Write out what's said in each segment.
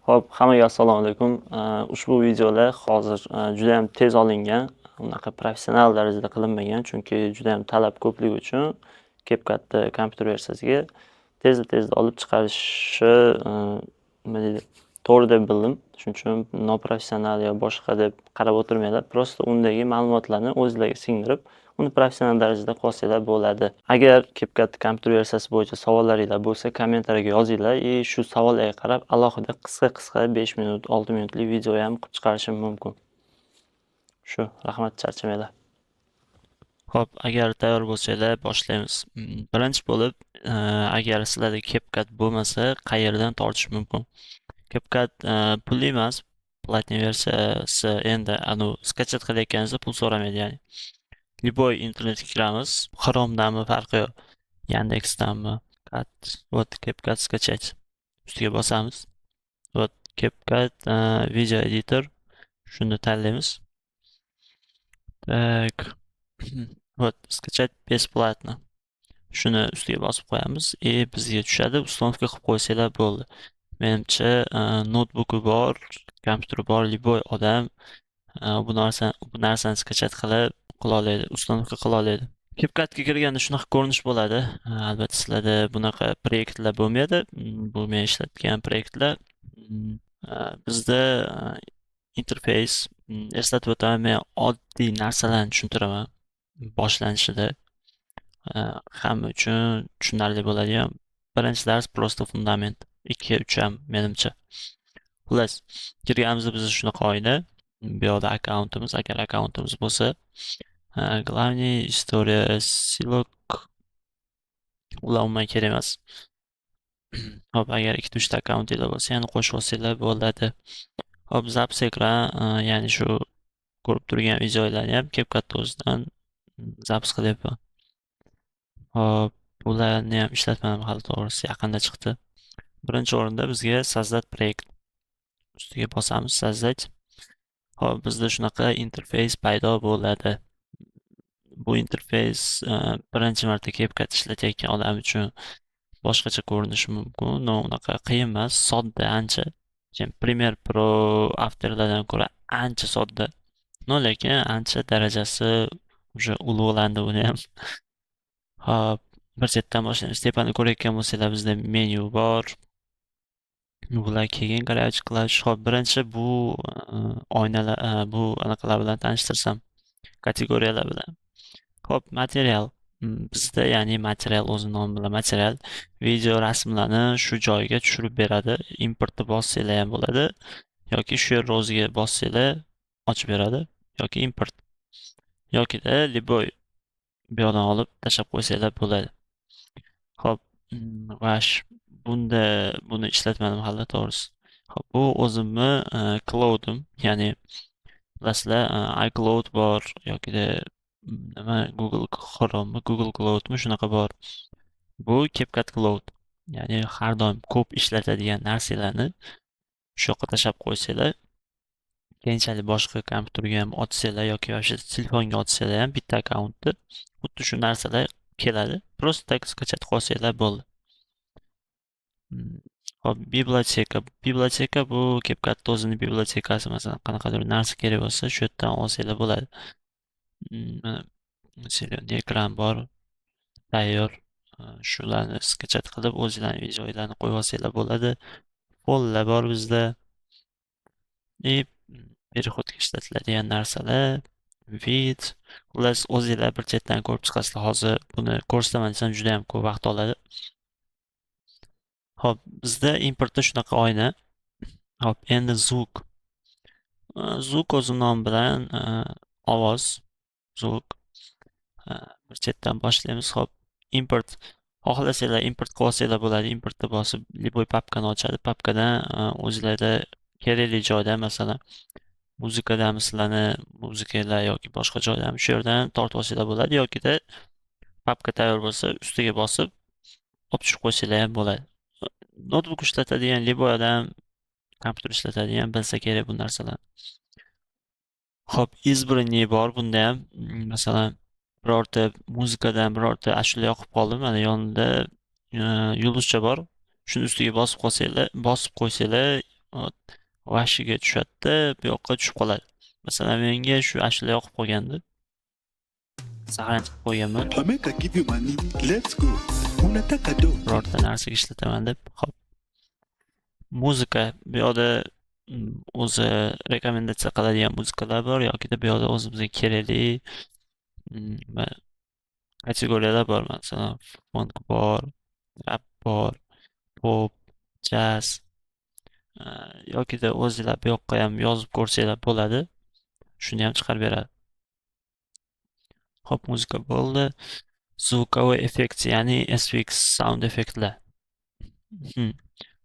Xo'p, hammaga assalomu alaykum. Ushbu videolar hozir juda ham tez olingan, unaqa professional darajada qilinmagan, chunki juda ham talab ko'pligi uchun CapCut'da kompyuter versiyasiga tezda-tezda olib chiqarishni, nima deydi, to'g'ri deb bildim. Shuning uchun noprofessional yo boshqa deb qarab o'tirmanglar. Просто undagi ma'lumotlarni o'zinglarga singdirib, uni professional darajada qilsanglar bo'ladi. Agar CapCut kompyuter versiyasi bo'yicha savollaringlar bo'lsa, kommentariyaga yozinglar и shu savollarga qarab alohida qisqa-qisqa 5 minut, 6 minutlik video ham qilib chiqarishim mumkin. Shu, rahmat, charchamanglar. Xo'p, agar tayyor bo'lsanglar, boshlaymiz. Birinchi bo'lib, agar sizlarda CapCut bo'lmasa, qayerdan tortish mumkin? CapCut pulli emas, платный versiyasi endi anu скачать qilayotganingizda pul so'ramaydi, ya'ni. Любой internetga kiramiz, Chrome'danmi farqi yo'q, Yandexdanmi, Cut, вот CapCut скачать. Ustiga bosamiz. Вот CapCut video editor, shuni tanlaymiz. Так. Вот скачать бесплатно. Shuni ustiga bosib qo'yamiz и bizga tushadi. Установка qilib qo'ysanglar bo'ldi. Menimcha, noutbuki bor, kompyuteri bor любой odam bu narsani скачать qilib qila oladi, установка qila oladi. CapCutga kirganda shunaqa ko'rinish bo'ladi. Albatta sizlarda bunaqa proyektlar bo'lmaydi. Bu men ishlatgan proyektlar. Bizda interfeys, eslatib o'taman, men oddiy narsalarni tushuntiraman boshlanishida. Hamma uchun tushunarli bo'ladigan birinchi dars просто fundament. 2, 3 ham menimcha. Xullas, kirganimizda bizda shunaqa oyna. Bu yoqda akkauntimiz, agar akkauntimiz bo'lsa, главный, история, ссылок, ular umuman kerak emas. Hop, agar ikkita uchta akkauntinglar bo'lsa, yana qo'shib olsanglar bo'ladi. Hop, запись экран, ya'ni shu ko'rib turgan videolarni ham CapCut o'zidan запись qilyapman. Hop, bularni ham ishlatmadim hali to'g'risi, yaqinda chiqdi. Birinchi o'rinda bizga создать проект ustiga bosamiz, создать. Hop, bizda shunaqa interfeys paydo bo'ladi. Bu interfeys birinchi marta CapCut ishlatayotgan odam uchun boshqacha ko'rinishi mumkin, но unaqa qiyin emas, sodda ancha. Premiere Pro, Afterlardan ko'ra ancha sodda. Но lekin ancha darajasi уже ulug'landi uni ham. Hop, bir chetdan boshlaymiz. Tepani ko'rayotgan bo'lsanglar, bizda menyu bor. Bular keyin горячий клавиш. Hop, birinchi bu oynalar, bu anaqalar bilan tanishtirsam, kategoriyalar bilan. Hop, material. Bizda ya'ni material, o'zi nomi bilan material video rasmlarni shu joyga tushirib beradi. Importni bossanglar ham bo'ladi yoki shu yerni o'ziga bossanglar ochib beradi yoki import yokida любой bu yoqdan olib tashlab qo'ysanglar bo'ladi. Hop, vash, bunda buni ishlatmadim hali to'g'risi. Hop, bu o'zimni cloudim, ya'ni bilasizlar, iCloud bor yokida nima, Google Chromemi, Google Cloudmi, shunaqa bor. Bu CapCut Cloud. Ya'ni har doim ko'p ishlatadigan narsalarni shu yoqqa tashlab qo'ysanglar, keyinchalik boshqa kompyuterga ham ochsanglar yoki вообще telefonga ochsanglar ham bitta akkauntda xuddi shu narsalar keladi. Просто так скачать qilsanglar bo'ldi. Hop, библиотека. Библиотека bu CapCut'ni o'zini библиотека si, masalan, qanaqadir narsa kerak bo'lsa, shu yerdan olsanglar bo'ladi. Mana зелёный ekran bor, tayyor. Shularni скачать qilib, o'zinglarni videolarni qo'yib olsanglar bo'ladi. Fonlar bor bizda. И переход ga ishlatiladigan narsalar, вид. Xullas, o'zinglar bir chetdan ko'rib chiqasizlar. Hozir buni ko'rsataman desam juda ham ko'p vaqt oladi. Hop, bizda importda shunaqa oyna. Hop, endi звук. Звук o'zi nomi bilan ovoz, звук. Bir chetdan boshlaymiz. Hop, import. Xohlasanglar import qilib olsanglar bo'ladi. Importni bosib, любой papkani ochadi. Papkadan o'zinglarda kerakli joyda, masalan, muzikadami sizlarni muzikalar yoki boshqa joydami, shu yerdan tortib olsanglar bo'ladi yokida papka tayyor bo'lsa, ustiga bosib olib tushib qo'ysanglar ham bo'ladi. Noutbuk ishlatadigan любой odam, kompyuter ishlatadigan bilsa kerak bu narsalarni. Hop, избранный bor bunda ham. Masalan, birorta muzikadan birorta ashula yoqib qoldi. Mana yonida yulduzcha bor. Shuni ustiga bosib qolsanglar, bosib qo'ysanglar, Vashiga tushadi-da, bu yoqqa tushib qoladi. Masalan, menga shu ashula yoqib qolgandi. Saqlanib qo'yganman. I give you money. Let's go. Unataka do. Birorta narsaga ishlataman deb. Xo'p. Muzika bu yoqda o'zi rekomendatsiya qiladigan muzikalar bor yokida bu yoqda o'zimizga kerakli kategoriyalar bor. Masalan, funk bor, rap bor, pop, jazz yokida o'zinglar bu yoqqa ham yozib ko'rsanglar bo'ladi. Shuni ham chiqarib beradi. Xo'p, muzika bo'ldi. Звуковой effekt, ya'ni SFX sound effektlar.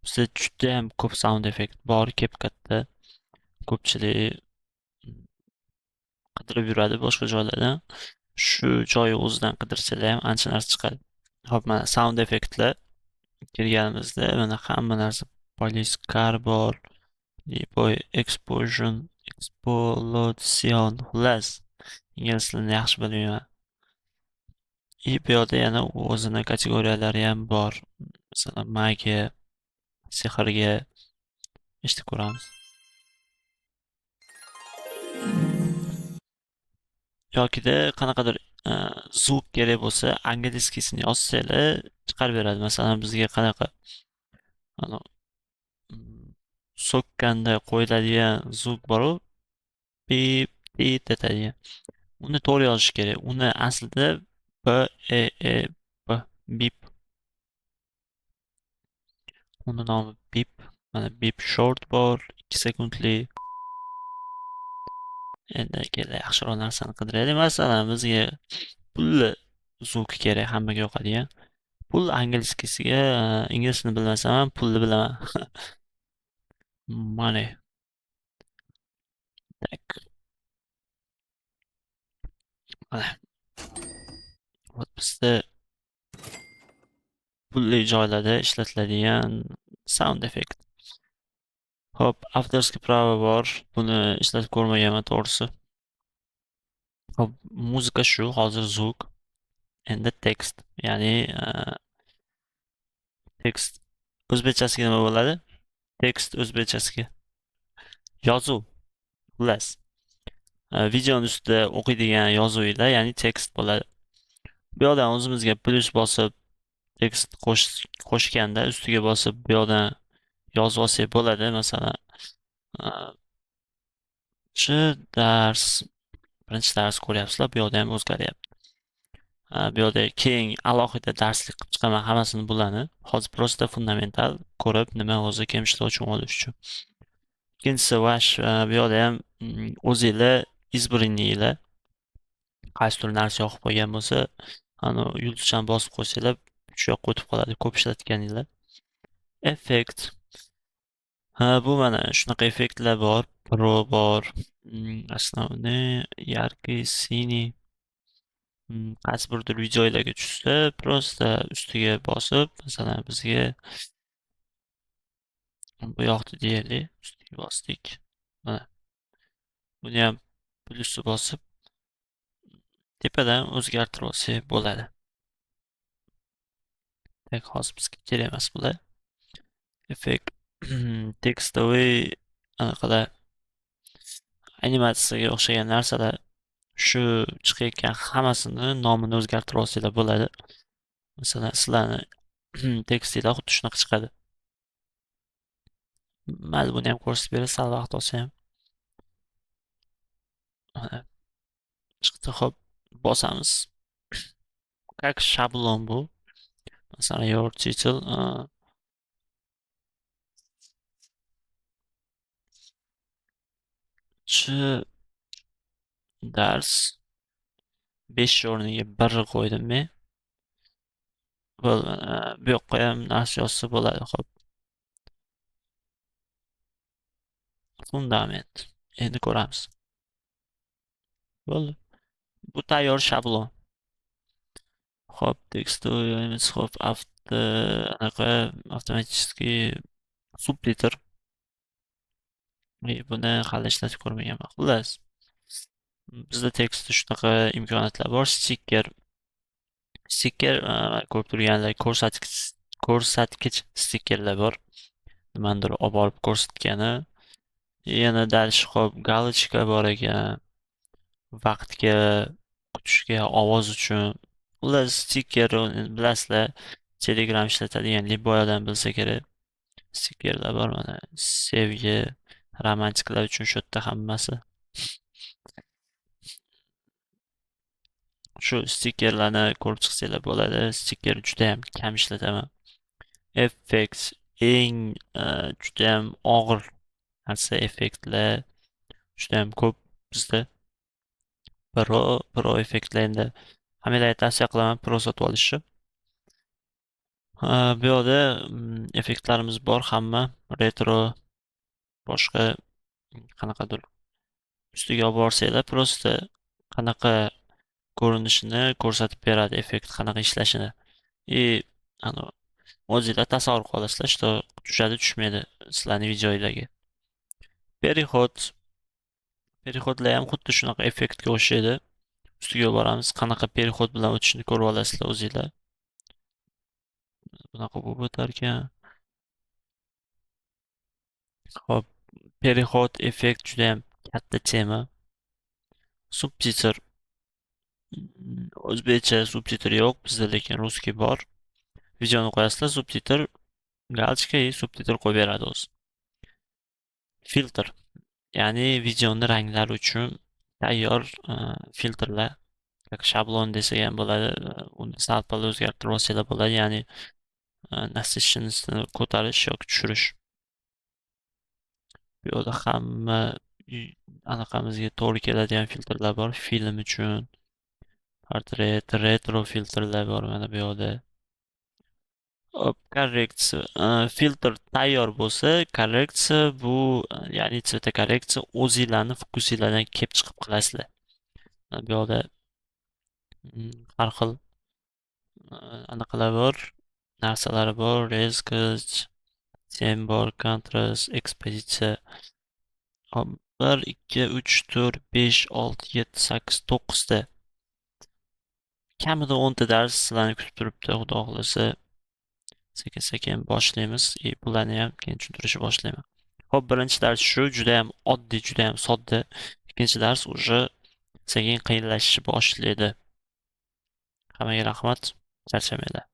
Bizda juda ham ko'p sound effekt bor, CapCutda. Ko'pchilik qidirib yuradi boshqa joylardan. Shu joyi o'zidan qidirsalar ham ancha narsa chiqadi. Xo'p, mana sound effektlar kirganimizda mana hamma narsa, police car bor, boy explosion, explosion, xullas ingliz tilini yaxshi bilmayman. И bu yoqda yana o'zini kategoriyalari ham bor. Masalan, magiya, sehrga eshitib ko'ramiz. Yokida qanaqadir zvuk kerak bo'lsa, angliyskisini yozsanglar chiqarib beradi. Masalan, bizga qanaqa so'kkanda qo'yiladigan zvuk bor-u, pip, tit etadigan. Uni to'g'ri yozish kerak. Uni aslida B E E B, bip. Uni nomi bip. Mana bip short bor, 2 sekundli. Endi kela yaxshiroq narsani qidiraylik. Masalan, bizga pulli zvuk kerak, hammaga yoqadigan. Pul angliyskisiga, ingliz tilini bilmasam ham pulni bilaman. Money. Tak. Mana. Вот bizda pulli joylarda ishlatiladigan sound effekt. Xo'p, avtorskiy pravo bor. Buni ishlatib ko'rmaganman to'g'risi. Xo'p, muzika shu, hozir zvuk. Endi tekst, ya'ni tekst o'zbekchasiga nima bo'ladi? Tekst o'zbekchasiga yozuv. Xullas, videoni ustida o'qiydigan yozuvlar, ya'ni tekst bo'ladi. Bu yoqdan o'zimizga plyus bosib tekst qo'shganda ustiga bosib bu yoqdan yozib olsak bo'ladi. Masalan, shu dars, birinchi dars ko'ryapsizlar, bu yoqda ham o'zgaryapti. Bu yoqda keyin alohida darslik qilib chiqaman hammasini bularni. Hozir prosta fundamental ko'rib nima o'zi kemishlar uchun olish uchun. Ikkinchisi vash, bu yoqda ham o'zinglar избранныйlar qaysidir narsa yoqib qolgan bo'lsa, ana yulduzchani bosib qo'ysanglar shu yoqqa o'tib qoladi ko'p ishlatganinglar. Effekt. Ha, bu mana shunaqa effektlar bor, pro bor, основной, яркий, синий. Qaysi birdir videolarga tushsa, prosta ustiga bosib, masalan, bizga bu yoqda deylik, ustiga bosdik. Mana. Buni ham plyusni bosib tepadan o'zgartirib olsak bo'ladi. Tak, hozir bizga kerak emas bular. Effekt tekstoviy anaqalar, animatsiyaga o'xshagan narsalar, shu chiqayotgan hammasini nomini o'zgartirib olsanglar bo'ladi. Masalan, sizlarni tekstinglar xuddi shunaqa chiqadi. Mayli, buni ham ko'rsatib beray, sal vaqt olsa ham. Mana chiqdi, xo'p, bosamiz. Как shablon bu. Masalan, your title, shu dars 5 o'rniga 1 qo'ydim men. Bo'ldi, bu yoqqa ham narsa yozsa bo'ladi, xo'p. Fundament. Endi ko'ramiz. Bo'ldi. Bu tayyor shablon. Xo'p, tekst, xo'p, avto, anaqa avtomatik subtitr. Buni hali ishlatib ko'rmaganman. Xullas, bizda tekstda shunaqa imkoniyatlar bor. Sticker. Sticker, ko'rib turganlar ko'rsatkich stickerlar bor. Nimanidir olib borib ko'rsatgani. Yana дальше, hop, галочка bor ekan. Vaqtga, kutishga, ovoz uchun. Ular stiker, bilasizlar, Telegram ishlatadigan любой odam bilsa kerak. Stikerlar bor mana. Sevgi, romantiklar uchun shu yerda hammasi. Shu stikerlarni ko'rib chiqsanglar bo'ladi. Stiker juda ham kam ishlataman. Effects eng juda ham og'ir narsa, effektlar juda ham ko'p bizda. Pro effektlar endi hammalarga tavsiya qilaman Pro sotib olishni. Bu yoqda effektlarimiz bor hamma, retro, boshqa qanaqadir ustiga olib borsanglar, просто qanaqa ko'rinishini ko'rsatib beradi, effekt qanaqa ishlashini. И ani o'zinglar tasavvur qila olasizlar, что tushadi, tushmaydi sizlarning videolarga. Переход. Переход lar ham xuddi shunaqa effektga o'xshaydi. Ustiga boramiz, qanaqa переход bilan o'tishini ko'rib olasizlar o'zinglar. Bunaqa bo'lib o'tar ekan. Xo'p, переход effekt juda ham katta tema. Subtitr. O'zbekcha subtitr yo'q bizda, lekin русский bor. Videoni qo'yasizlar, subtitr галочка и subtitr qo'yib beradi o'zi. Filtr. Ya'ni videoni ranglari uchun tayyor filtrlar, как shablon desak ham bo'ladi. Uni sal-pal o'zgartirib olsanglar bo'ladi. Ya'ni насыщенность ini ko'tarish yoki tushirish. Bu yoqda hamma anaqamizga to'g'ri keladigan filtrlar bor. Film uchun portret, retro filtrlar bor mana bu yoqda. Hop, korreksiya. Filtr tayyor bo'lsa, korreksiya bu, ya'ni цветокоррекция o'zinglarni вкус inglardan kelib chiqib qilasizlar. Mana bu yoqda har xil anaqalar bor, narsalari bor, резкость, тень bor, kontrast, ekspozitsiya. Hop, 1, 2, 3, 4, 5, 6, 7, 8, 9 ta. Kamida 10 ta dars sizlarni kutib turibdi, Xudo xohlasa. Sekin-sekin boshlaymiz и bularni ham keyin tushuntirishni boshlayman. Xo'p, birinchi dars shu, juda ham oddiy, juda ham sodda. Ikkinchi dars уже sekin qiyinlashishni boshlaydi. Hammaga rahmat, charchamanglar.